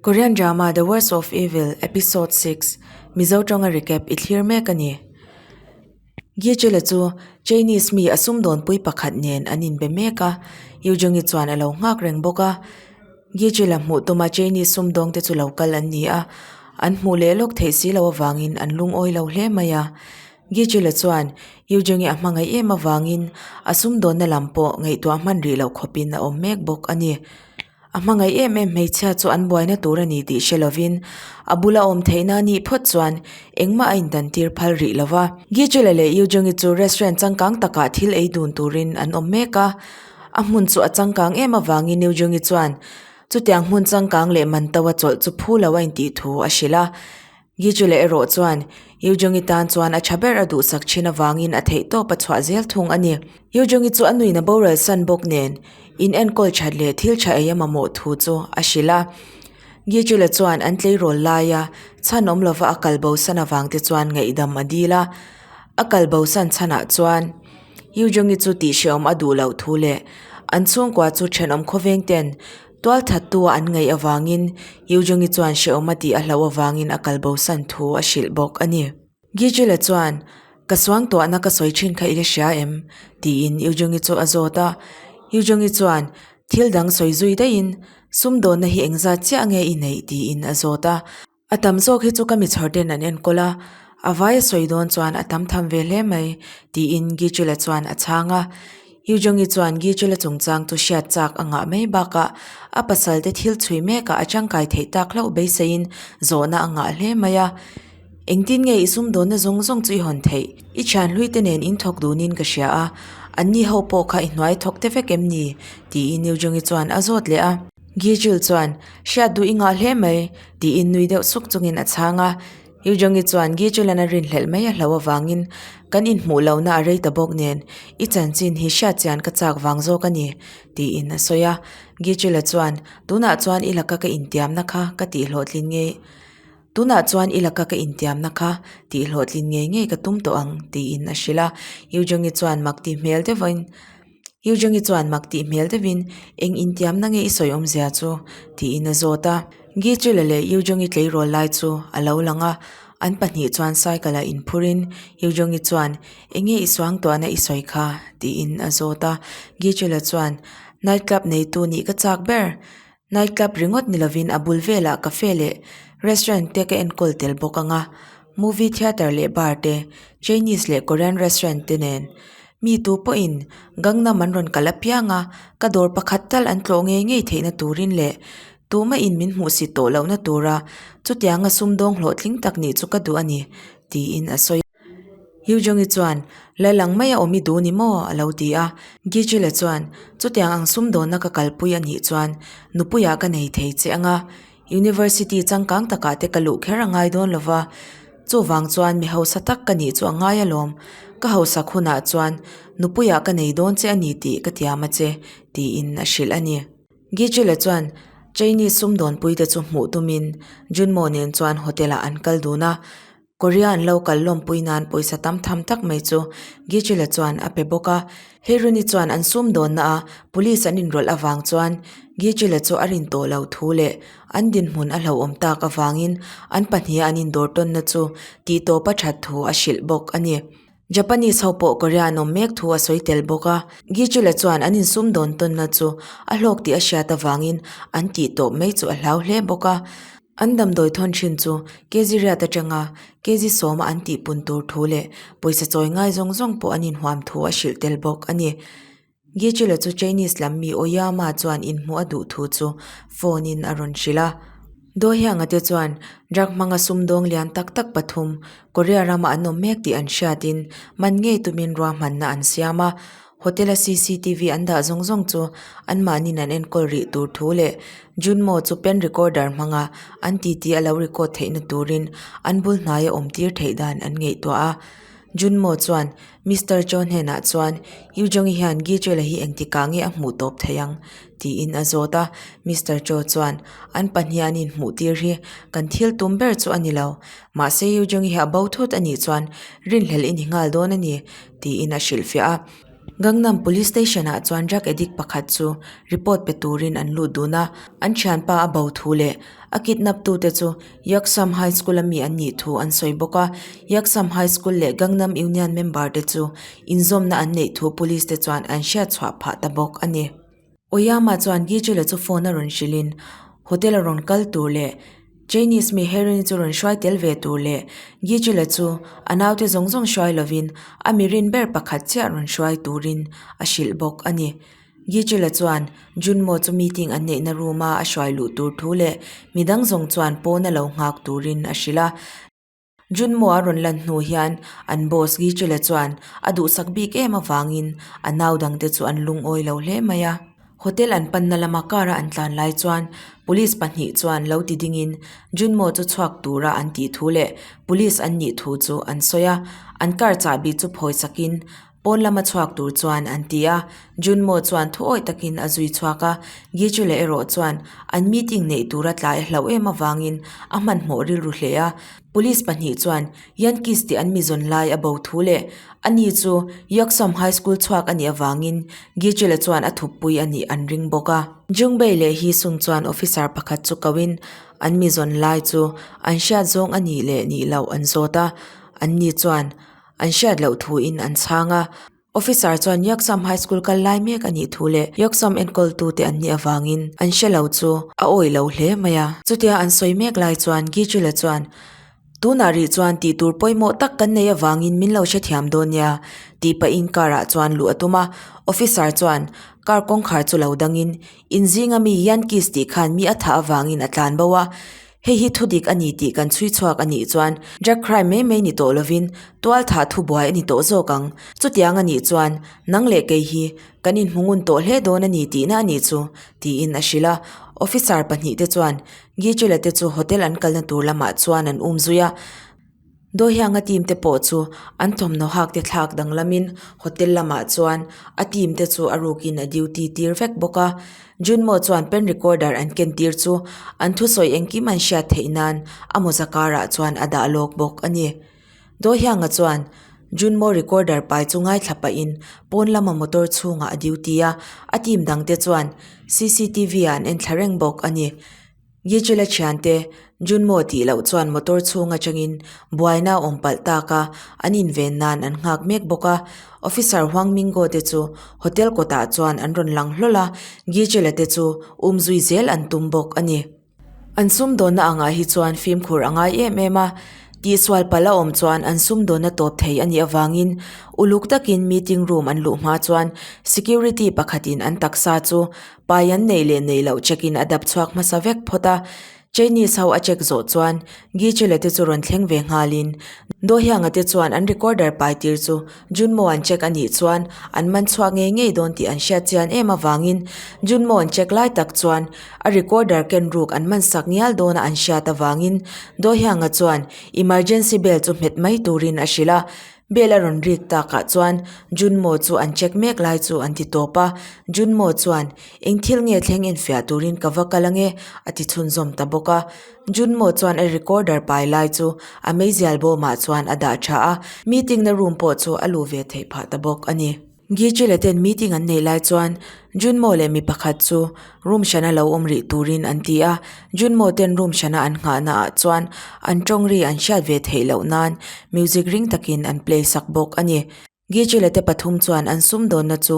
Korean drama The Worst of Evil episode 6 Mizo tawnga recap i thlir mek a ni. Gijela chu Chinese mi a sumdawnpui pakhat nen an inbe mek a, Yu Jung-i chuan a lo nghak reng bawk a. Gijela hmuh tuma Chinese sumdawng te chu lo kal an ni a, an hmuh leh lawk theih si loh avangin an lungawi lo hle mai a. Gijela chuan Yu Jung-i a hmangaih em avangin a sumdawnna lam pawh ngaihtuah hman rih loh khawpin a awm mek bawk a ni. A hmangaih em em hmeichhia chu an buaina tur a ni tih hre lovin a bula awm theihna a nih phawt chuan engmah a indantir phal rih lo va. Gijula leh Yujungi chu restaurant changkang takah thil ei dun turin an awm mek a. A hmun chu a changkang em avangin Yujungi chuan chutiang hmun changkang leh man to a chawlh chu phu lo a intih thu a hrilh a. Gijula erawh chuan Yujungi tan chuan a tha ber a duhsak thin avangin a theihtawp a chhuah zel thung a ni. Yujungi chu a nuin a boral san bawk nen in enkawl that leh thil tha ei a mamawh thu chu a hrilh a. Gijula chuan an tleirawl laia chhan awm lova a kal bo san avang te chuan ngaihdam a dil a. A kal bo san chhanah chuan Yujungi chu tihhrehawm a duh loh thu leh an chhungkua chu thenawm khawveng ten Tualthattu a an ngaih avangin Yujungi chuan hrehawm a tih a hlauh avangin a kal bosan thu a hrilh bawk a ni. Gijula chuan, Ka suang tuahna ka sawi thin kha i la hria em? tiin Yujungi chu a zawt a. Yujungi chuan, Thil dang sawi zui daihin sumdawnna hi engzat chiah nge i neih? tiin a zawt a. A tam zawk hi chu ka mi chhawr ten an enkawl a, a vai a sawi dawn chuan a tam tham ve hle mai, tiin Gichula chuan a chhang a. Yujongi chuan Gichula chungchang chu hriat chak a ngah mai bakah a pasal te thil chhui mekah a tangkai theih tak hlauh beiseiin zawhna a ngah hle mai a. Engtin nge i sumdawnna zawng zawng chu i hawn theih? I thian hlui te nen in thawk dunin ka hria a, anni ho pawh kha i hnuai thawk te vek em ni? tiin Yujongi chuan a zawt leh a. Gichul chuan, Hriat duh i ngah hle mai, Tiin nui deuh suk chungin a chhang a. Yu Jongi chuan Gi Chulan a rinhlelh mai a hlo avangin kan inhmuh lohna a rei ta bawk nen i chanchin hi hriat chian ka chak vang zawk a ni tiin a sawi a. Gi Chula chuan tunah chuan i laka ka intiamna kha ka tihhlawhtlin ngei tunah chuan i laka ka intiamna kha tihhlawhtlin ngei ngei ka tum tawh ang tiin a hrilh a. Yu Jongi chuan mak ti hmel deuhin Yu Jongi chuan mak tih hmel deuhin, Eng intiamna nge i sawi awmzia chu? tiin a zawt a. Gi Chula leh Yu Jongi tleirawl lai chu a lo lang a, an pahnih chuan cycle ah inphurin Yu Jongi chuan, Enge i suang tuahna i sawi kha? tiin a zawt a. Gi Chula chuan, Night club neitu nih ka chak ber. Night club ringawt ni lovin a bul velah cafe leh restaurant te ka enkawl tel bawk ang a, movie theatre leh bar te, Chinese leh Korean restaurant te nen. Mi tu pawhin Gangnam an rawn kal apiang a, ka dawr pakhat tal an tlawh ngei ngei theihna turin leh tumahin min hmuhsit tawh lohna tura chutianga sumdawng hlawhtling tak nih chu ka duh a ni, tiin a sawi. Yu Jongi chuan, Lal ang maia awm i duh ni maw? a lo ti a. Gi Chile chuan, Chutiang ang sumdawnna ka kalpui a nih chuan nupuiah ka nei thei che ang a, University changkang takah te ka luh kher a ngai dawn lo va, chuvang chuan mi hausa tak ka nih chu a ngai alawm, ka hausak hunah chuan nupuiah ka nei dawn che a ni tih ka tiam a che, tiin a hrilh a ni. Gi Chile chuan Chinese sumdawnpuite chu hmuh tumin Junmo nen chuan hotel-ah an kal dun a. Korea an lo kal lawmpui nan pawisa tam tham tak mai chu Gichila chuan a pe bawk a. Heiruni chuan an sumdawnna a police an inrawlh avang chuan Gichila chu a rin tawh loh thu leh an dinhmun a hlauhawm tak avangin an pahniha an indawr tawnna chu tihtawp a that thu a hrilh bawk a ni. Japanese ho pawh Korea an awm mek thu a sawi tel bawk a. Gichila chuan an insumdawn tawnna chu a hlawk tih a hriat avangin an tihtawp mai chu a hlau hle bawk a. An damdawi thawn thin chu kg riat atanga kg sawma an tihpun tur thu leh pawisa chawi ngai zawng zawng pawh an inhuam thu a hrilh tel bawk a ni. Gichula chu Chinese lam mi Oyama chuan inhmuh a duh thu chu phone in a rawn hrilh a. Dohyanga te chuan drug hmanga sumdawng lian tak tak pathum Korea rama an awm mek tih an hriatin man ngei tumin ruahmanna an siam a. Hotel a cctv an dah zawng zawng chu anmahniin an enkawl rih tur thu leh Junmo chu pen recorder hmanga an titi a lo record theihna turin an bul hnaia awm tir theih dan an ngaihtuah a. Junmo chuan Mister Cho hnenah chuan Yu Jongi hian Gi Chula hi engtikah nge a hmuh tawp thei ang? tiin a zawt a. Mister Cho chuan an pahnih an inhmuh tir hi kan thil tum ber chu a ni lo. Mahse Yu Jongi hi a bo thut a nih chuan rinhlelh i ni nghal dawn a ni. tiin a hrilhfiah a. Gangnam Police Station ah chuan drug addict pakhat chu report pe turin an lut dun a, an thianpa a bo thu leh a kidnap tute chu Yeoksam High School a mi an nih thu an sawi bawk a, Yeoksam High School leh Gangnam Union member te chu inzawmna an neih thu police te chuan an hriat chhuah phah ta bawk a ni. Oyama chuan Gijula chu phone a rawn hrilhin hotel a rawn kal tur leh Chinese mi Herin chu rawn hruai tel ve tur leh Gijula chu a naute zawng zawng hruai lovin a mi rin ber pakhat chiah rawn hruai turin a hrilh bawk a ni. Gijula chuan Junmo chu meeting an neihna room a a hruai luh tur thu leh midang zawng chuan pawn a lo nghak turin a hrilh a. Junmo a rawn lan hnu hian an boss Gichula chuan a duhsak bik em avangin a nau dangte chu an lungawi lo hle mai a. Hotel an panna lama car a an tlan lai chuan police pahnih chuan lo ti dingin Junmo chu chhuak tura an tih thu leh police an nih thu chu an sawi a. An car chahbi chu phawi sakin Pawn lama chhuak tur chuan an ti a, Junmo chuan thu awih takin a zui chhuak a, Gichule erawh chuan an meeting neih tura tlai a hlauh em avangin a hmanhmawh rilru hle a. Police pahnih chuan Yankees tih an mi zawn lai a bo thu leh ani chu Yeoksam High School chhuak a nih avangin Gichule chuan a thuppui a nih an ring bawk a. Jungbei leh Hisung chuan officer pakhat chu koin an mi zawn lai chu an hriat zawng a nih leh nih loh an zawt a, anni chuan An hriat loh thu in an chhang a. Officer chuan Yeoksam High School kal lai mek a nih thu leh Yeoksam enkawltu te an nih avangin an hre lo chu a awih lo hle mai a. Chutia an sawi mek lai chuan Gichula chuan, Tunah rih chuan tih tur pawimawh tak kan nei avangin min lo hrethiam dawn nia, tih pahin car ah chuan luh a tum a. Officer chuan car kawngkhar chu lo dangin, Inzinga mi Yankees tih khan mi a thah avangin a tlan bo a. Hei hi thu dik a ni tih kan chhui chhuak a nih chuan drug crime mai mai ni tawh lovin tual thah thu buai a ni tawh zawk ang. Chutiang a nih chuan nang leh kei hi kan inhmu ngun tawh hle dawn a ni tihna a nih chu, tiin a hrilh a. Officer pahnihte chuan Gichula te chu hotel an kalna tur lamah chuan an um zui a. Dawihianga team te pawh chu an thawmhnaw hak te thlak danglamin hotel lamah chuan a team te chu a rukin a duty tir vek bawk a. Junmo chuan pen recorder an ken tir chu an thusawi engkim an hriat theih nan a mawza karah chuan a dah lawk bawk a ni. Dawihianga chuan Junmo recorder pai chu ngaithla pahin pawn lama motor chhungah a duty a, a team dangte chuan cctv ah an enthla reng bawk a ni. Gichula thiante Junmo tih loh chuan motor chhung atangin buaina a awm palh tak a, an inven nan an nghak mek bawk a. Officer Huang Mingo te chu hotel kawtah chuan an rawn lang hlawl a, Gichula te chu um zui zel an tum bawk a ni. An sumdawnna angah hi chuan fimkhur a ngai em em a, tihsual palh a awm chuan an sumdawnna tawp thei a nih avangin uluk takin meeting room an luh hma chuan security pakhatin an taksa chu Pai an neih leh neih loh check in a dap chhuak hmasa vek phawt a, Chinese ho a check zawh chuan Gichula te chu rawn thleng ve nghalin Dohianga te chuan an recorder pai tir chu Junmo an check a nih chuan an man chhuak ngei ngei dawn tih an hriat chian em avangin Junmo an check lai tak chuan a recorder ken ruk an man sak ngial dawn a an hriat avangin Dohianga chuan emergency bell chu hmet mai turin a hrilh a. Bell a rawn rik takah chuan Junmo chu an check mek lai chu an ti tawp a, Junmo chuan, Eng thil nge thleng enfiah turin ka va kal ange? a ti chhunzawm ta bawk a. Junmo chuan a recorder pai lai chu a meizial bawmah chuan a dah tha a, meeting na room pawh chu a luh ve theih phah ta bawk a ni. Gichila ten meeting an neih lai chuan Junmo leh mi pakhat chu room hrana lo awm rih turin an ti a, Junmo ten room hrana an nghahna ah chuan an tawng ri an hriat ve theih loh nan music ring takin an play sak bawk a ni. Gichila te pathum chuan an sumdawnna chu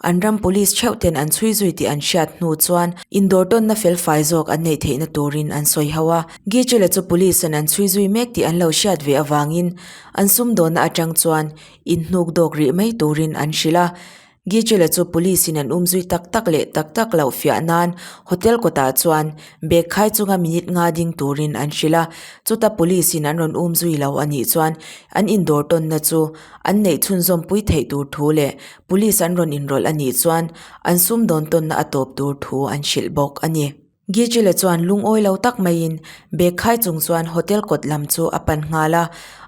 an ram police theuh ten an chhui zui tih an hriat hnu chuan indawr tawnna felfai zawk an neih theihna turin an sawi ho a. Gichila chu police in an chhui zui mek tih an lo hriat ve avangin an sumdawnna atang chuan Inhnuk dawk rih mai turin an hrilh a, Gichula chu police in an um zui tak tak leh tak tak loh fiah nan hotel kawtah chuan bag khai chunga minute nga ding turin an hrilh a, chuta police in an rawn um zui lo a nih chuan an indawr tawnna chu an neih chhunzawm pui theih tur thu leh police an rawn inrawlh a nih chuan an sumdawn tawnna a tawp tur thu an hrilh bawk a ni. Gichila chuan lungawi lo tak maiin bag khai chung chuan hotel kawt lam chu a pan nghal a,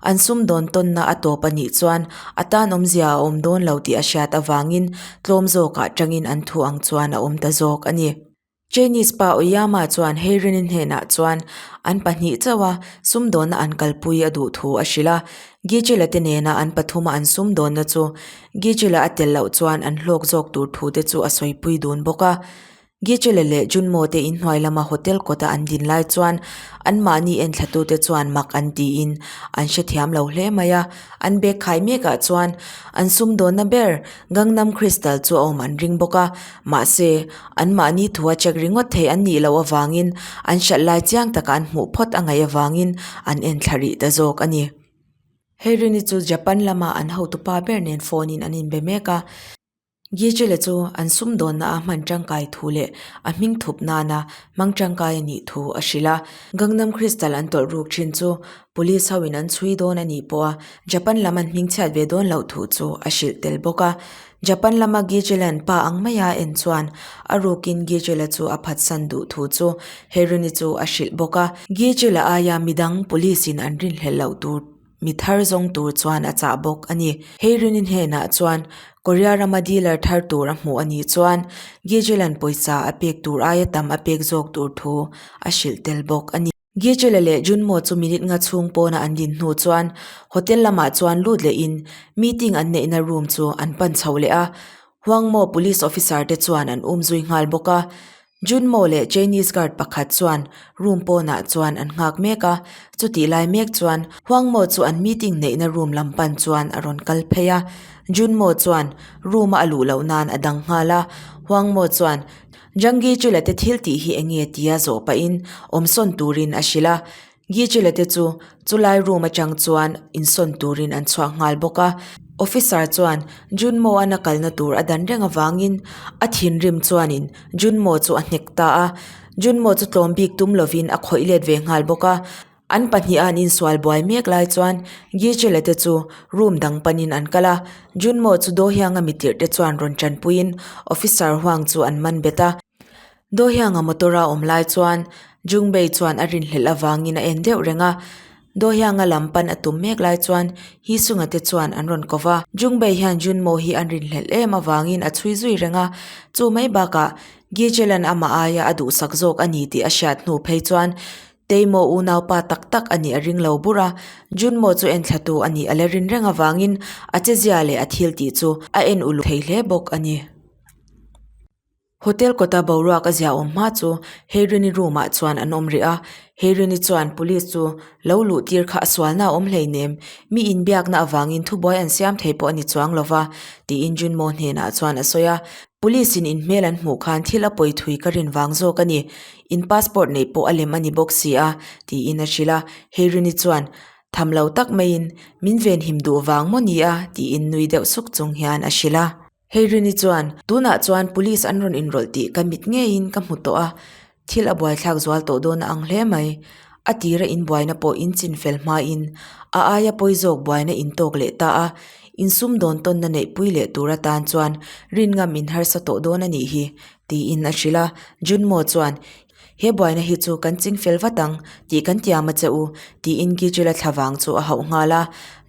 an sumdawn tawnna a tawp a nih chuan a tan awmzia a awm dawn lo tih a hriat avangin tlawm zawkah tangin an thu ang chuan a awm ta zawk a ni. Chinese pa Oyama chuan Heirin-i hnenah chuan an pahnih chauha sumdawnna an kalpui a duh thu a hrilh a. Gijila te nena an pathuma an sumdawnna chu Gijila a tel loh chuan an hlawk zawk tur thu te chu a sawipui dun bawk a. Gijila leh Junmo te inhnuai lama hotel kawta an din lai chuan anmahni enthlatute chuan mak an tiin an hrethiam lo hle mai a. An bag khai mekah chuan an sumdawnna ber Gangnam Crystal chu a awm an ring bawk a, mahse, anmahni thua check ringawt thei an nih loh avangin an hralh lai chiang taka an hmuh phawt a ngaih avangin an enthla rih ta zawk a ni. Heirini chu Japan lama an hotupa ber nen phone in an inbe mek a. Gijela chu an sumdawnna a hman tangkai thu leh a hming thup nana hmang tangkai a nih thu a hrilh a. Gangnam Crystal an tawlh ruk thin chu Police ho in an chhui dawn a nih pawh a Japan lam an hming chhiat ve dawn loh thu chu a hrilh tel bawk a. Japan lama Gijela'n pa ang maia en chuan a rukin Gijela chu a phatsan duh thu chu Heruni chu a hrilh bawk a. Gijela aia midang police in an rinhlelh loh tur mi thar zawng tur chuan a chah bawk a ni. Heirini hnenah chuan Korea rama dealer thar tur a hmuh a nih chuan Gijela'n pawisa a pek tur aia tam a pek zawk tur thu a hrilh tel bawk a ni. Gijela leh Junmo chu minute nga chhung pawna an din hnu chuan hotel lamah chuan lut lehin meeting an neihna room chu an pan chho leh a. Huangmo police officer te chuan an umzui nghal bawk a. Junmo leh Chinese guard pakhat chuan room pawnah chuan an nghak mek a, chutih lai mek chuan Huangmo chu an meeting neihna room lam pan chuan a rawn kal phei a. Junmo chuan room a a luh loh nan a dang nghal a, Huangmo chuan Janggi Chula te thil tih hi eng nge tia zawh pahin awmsawn turin a hrilh a. Gijila te chu chulai room atang chuan insawn turin an chhuak nghal bawk a. Officer chuan Junmo-a'n a kalna tur a dan reng avangin a thinrim chuanin Junmo chu a hnek ta a. Junmo chu tlawm bik tum lovin a khawih let ve nghal bawk a. An pahniha an insual buai mek lai chuan Gijila te chu room dang panin an kal a. Junmo chu Dohyanga mitirh te chuan rawn tanpuiin Officer Huang chu an man bet a. Dohyanga motor a awm lai chuan Jungbei chuan a rinhlelh avangin a en deuh reng a, Dohyanga lam pan a tum mek lai chuan Hisunga te chuan an rawn ko va. Jungbei hian Junmo hi an rinhlelh em avangin a chhui zui reng a, chu mai bakah Gijelan amah aia a duhsak zawk a ni tih a hriat hnu phei chuan Teimo unaupa tak tak a nih a ring lo bur a, Junmo chu enthlatu a nih a la rin reng avangin a chezia leh a thil tih chu a en uluk thei hle bawk a ni. Hotel kawta boruak a ziah awm hma chu Heirini room ah chuan an awm rih a, Heirini chuan police chu lo luh tir kha a sualna a awm hleinem, mi inbiakna avangin thubuai an siam thei pawh a ni chuang lo va, tiin Junmo hnenah chuan a sawi a. Police in inhmel an hmuh khan thil a pawi thui ka rin vang zawk a ni, in passport neih pawh a lem a ni bawk si a, tiin a hrilh a, Heirini chuan tham lo tak maiin min venhim duh vang maw ni a, tiin nui deuh suk chung hian a hrilh a. Heirini chuan, Tunah chuan police an rawn inrawlh tih ka mit ngeiin ka hmu tawh a, thil a buaithlak zual tawh dawn a ang hle mai. A tira inbuaina pawh in chin fel hmain a aia pawi zawk buaina in tawk leh ta a, insumdawn tawnna neihpui leh tur atan chuan rinngam in harsa tawh dawn a nih hi, tiin a hrilh a. Junmo chuan, He buaina hi chu kan ching fel vat ang tih kan tiam a che u, tiin Gijula thlavang chu a hauh nghal a.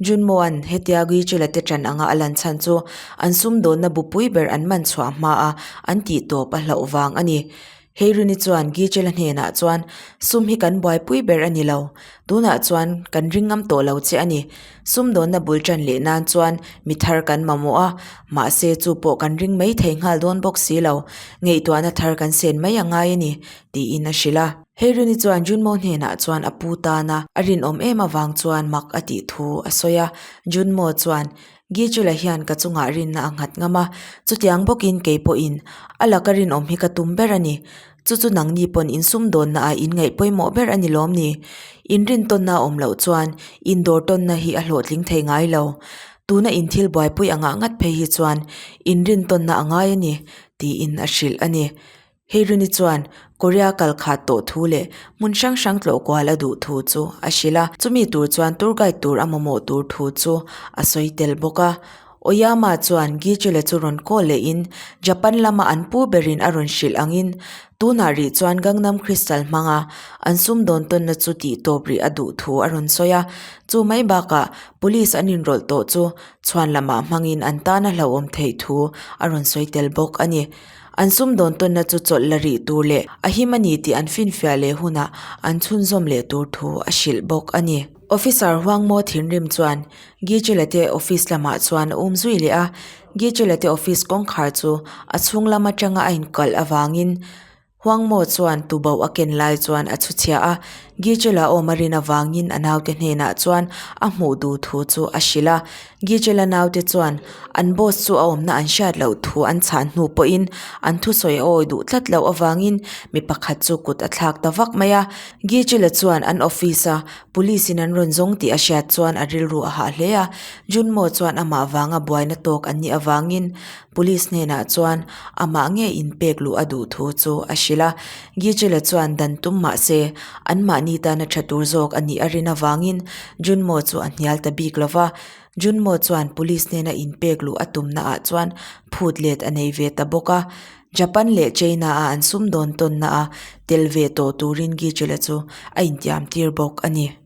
Junmoan hetia Gijula te ṭan anga a lan chhan chu an sumdawnna bupui ber an man chhuah hma a an tih tawp a hlauh vang a ni. Heirini chuan Gijula hnenah chuan, Sum hi kan buaipui ber a ni lo. Tunah chuan kan ring ngam tawh lo che a ni. Sumdawnna bul ṭan leh nan chuan mi thar kan mamawh a, mahse chu pawh kan ring mai thei nghal dawn bawk si lo. Ngaihtuahna thar kan sen mai a ngai a ni, tiin a hrilh a. Heirini chuan Junmo hnenah chuan a pu tana a rinawm em avang chuan mak a tih thu a sawi a. Junmo chuan, Gichula hian ka chungah rinna a nghat ngam a, chutiang bawkin kei pawhin a laka rinawm hi ka tum ber a ni. Chu chu nangni pawn insumdawnna ah in ngaih pawimawh ber a ni lawm ni? Inrintawnna a awm loh chuan indawr tawnna hi a hlawhtling thei ngai lo. Tuna in thil buaipui angah ngat phei hi chuan inrintawnna a ngai a ni, tiin a hrilh a ni. Heirini chuan Korea kal khat tawh thu leh hmun hrang hrang tlawh kual a duh thu chu a hrilh a, chumi tur chuan tour guide tur a mamawh tur thu chu a sawi tel bawk a. Oyama chuan Gichula chu rawn call lehin Japan lama an pu berin a rawn hrilh angin tunah rih chuan Gangnam Crystal hmanga an sumdawn tawnna chu tih tawp rih a duh thu a rawn sawi a. Chu mai bakah police an inrawlh tawh chu chhuan lamah hmangin an tan a hlauhawm theih thu a rawn sawi tel bawk a ni. An sumdawn tawnna chu chawlh la rih tur leh a him a ni tih an finfiah leh hunah an chhunzawm leh tur thu a hrilh bawk a ni. Officer Huangmaw thinrim chuan Gichela te office lamah chuan a um zui leh a, Gichela te office kawngkhar chu a chhung lam atanga a inkalh avangin Huangmaw chuan tuboh a ken lai chuan a chhu chhia a, Gichela awm a rin avangin a naute hnenah chuan a hmuh duh thu chu a hrilh a. Gichela naute chuan an boss chu a awmna an hriat loh thu an chhan hnu pawhin an thusawi a awi duh tlat loh avangin mi pakhat chu kut a thlak ta vak mai a. Gichela chuan an office a Police in an rawn zawng tih a hriat chuan a rilru a hah hle a, Junmo chuan amah vanga buaina tawk an nih avangin Police hnenah chuan amah nge inpek luh a duh thu chu a hrilh a. Gichela chuan dan tum mah se anmahni tana tha tur zawk a nih a rin avangin Junmo chu a hnial ta bik lo va. Junmo chuan Police hnena inpek luh a tumna ah chuan phut let a nei ve ta bawk a. Japan leh China a an sumdawn tawnna a tel ve tawh turin Gichela chu a intiam tir bawk a ni.